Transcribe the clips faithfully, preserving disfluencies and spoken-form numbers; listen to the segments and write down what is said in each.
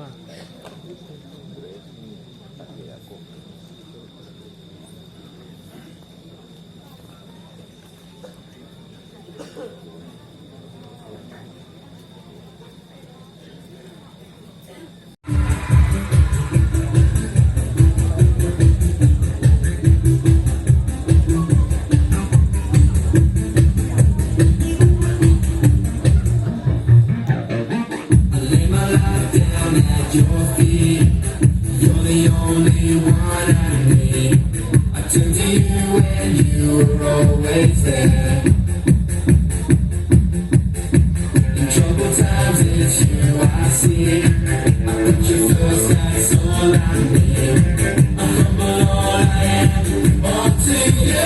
I lay my life down at your feet. You're the only one I need. I turn to you and you are always there. In troubled times, it's you I see. I put you first, that's all I need. I humble all I am, all to you.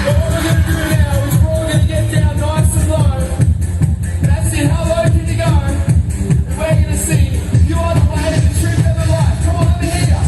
All we're gonna do now is we're all gonna get down nice and low. That's it, how low can you go? And we're gonna sing, "You are the way, the truth, and the life." Come on, let me hear ya.